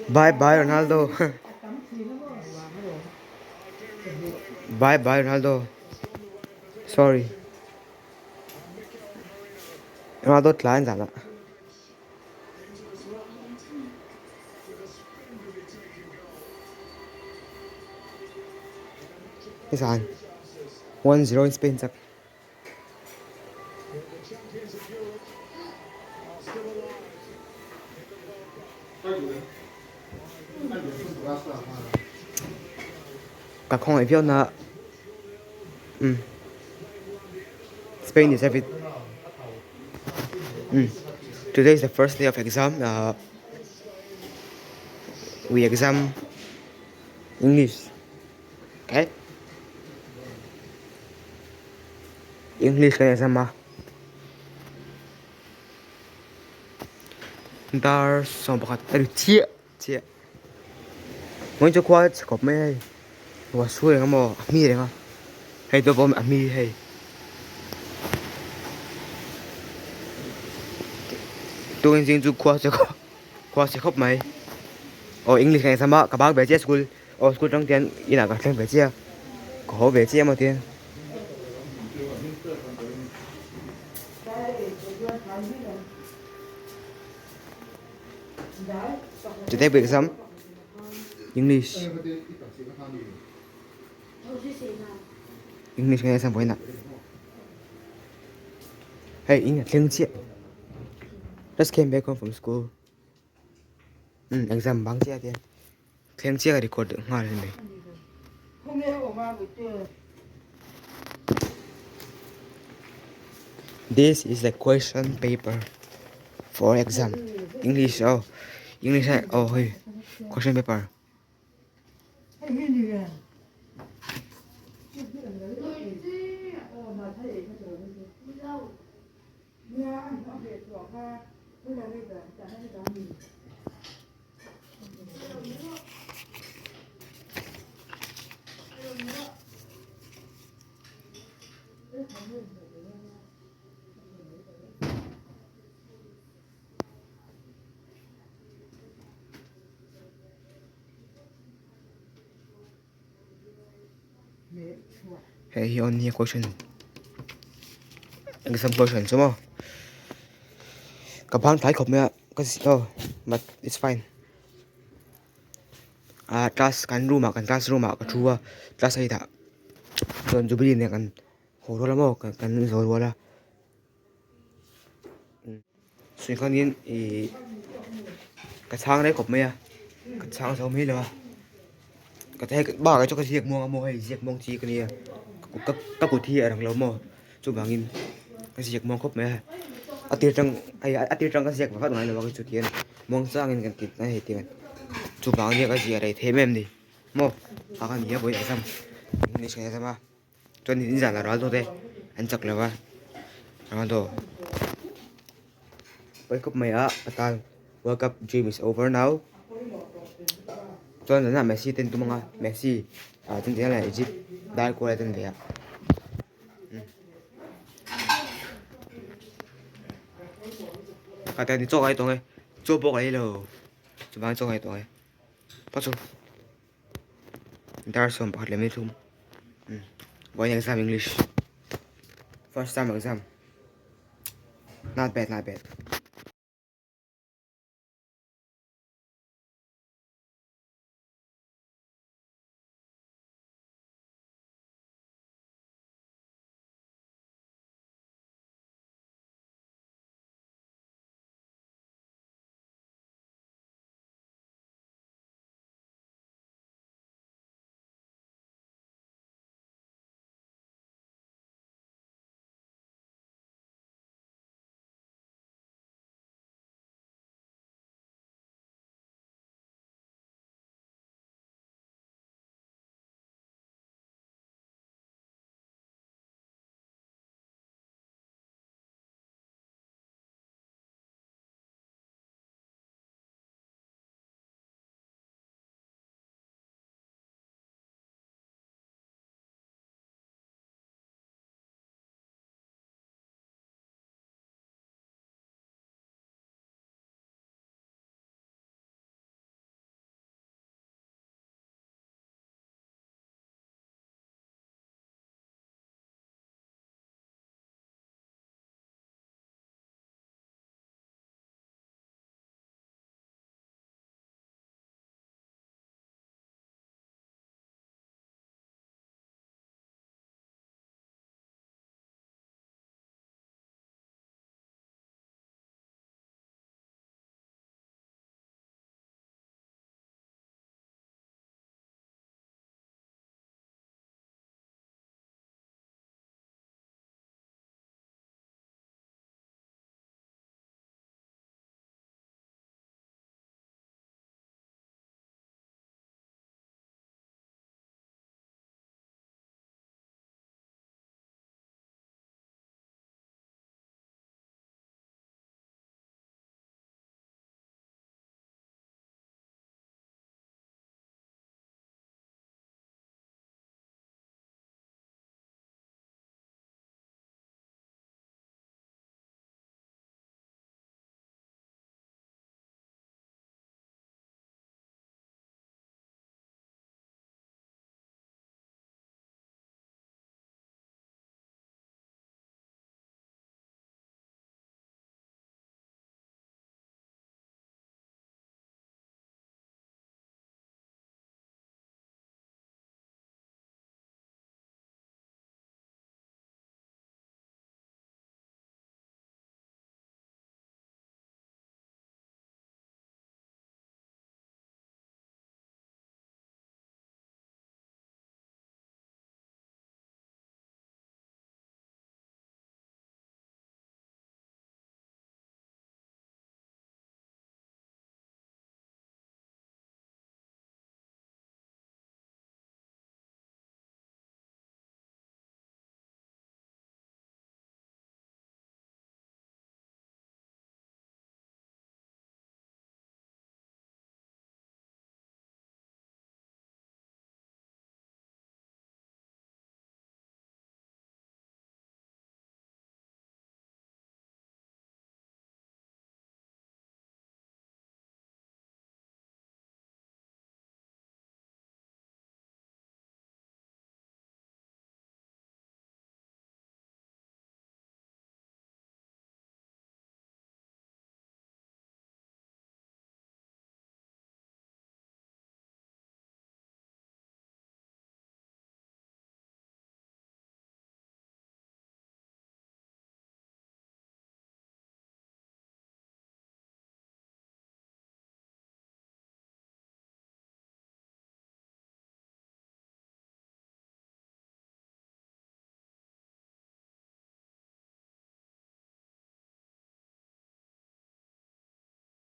Bye bye Ronaldo Bye bye Ronaldo Sorry Ronaldo tlai an zan ah. Nizan 1-0 in Spain chak. Ka khawngaih viau na umm Spain deserve it umm today is the first day of exam ahh we exam English okay English kan exam a dar 11 a ri chiah chiah vawiin chu khua a chhe khawp mai a hei ruah su reng emaw a hmi reng a hei te pawh a hmi hei tukin zing chu khua a chhe khawp khua a chhe khawp mai aw English kan exam a ka bak ve chiah school aw school atang tian inah ka thleng ve chiah a ka haw ve chiah emaw tian. Today we exam English. English kan exam vawiinah. Hei in a thleng chiah. Just came back home from school. Um exam bang chiah tia. Thleng chiah ka record nghal a ni. This is the question paper for exam English oh English ah oh hei question paper. Hei hi awn hi question exam question chu maw ka ban tlai khawp mai a ka zin aw but it's fine ah class kan room ah kan class room ah ka thu a class eight ah chuan jubilee nen kan haw rual a maw kan zawh rual a. Sawi khanin ihh ka chhang rei khawp mai a ka chhang zo mai lo a ka hei bakah chuan ka ziak muang a maw hei ziak muang chi ka nia ka ka kut hi a rang lo maw chuvangin ka ziak muang khawp mai a a tir tang hei a tir tang ka ziak vat ngai lo a chu tihian muang changin kan ti a hei tiang chuvang ania ka ziah rei thei em em ni maw a ka ni a vawi exam english ka exam a. Chuan in zan a ral dawt e an chak lo a Ronaldo pawi khawp mai a ka tan world cup dream is over now chuan zanah Messi te an tum ang a Messi ah chuan tihian Egypt dar kual a tum ve a. Ka tan chaw ka ei tawh ang e chaw pawh ka ei lo chuvang chaw ka ei tawh ang e phawt chu. Dar 11 leh minute thum vawiin exam english first time exam not bad not bad.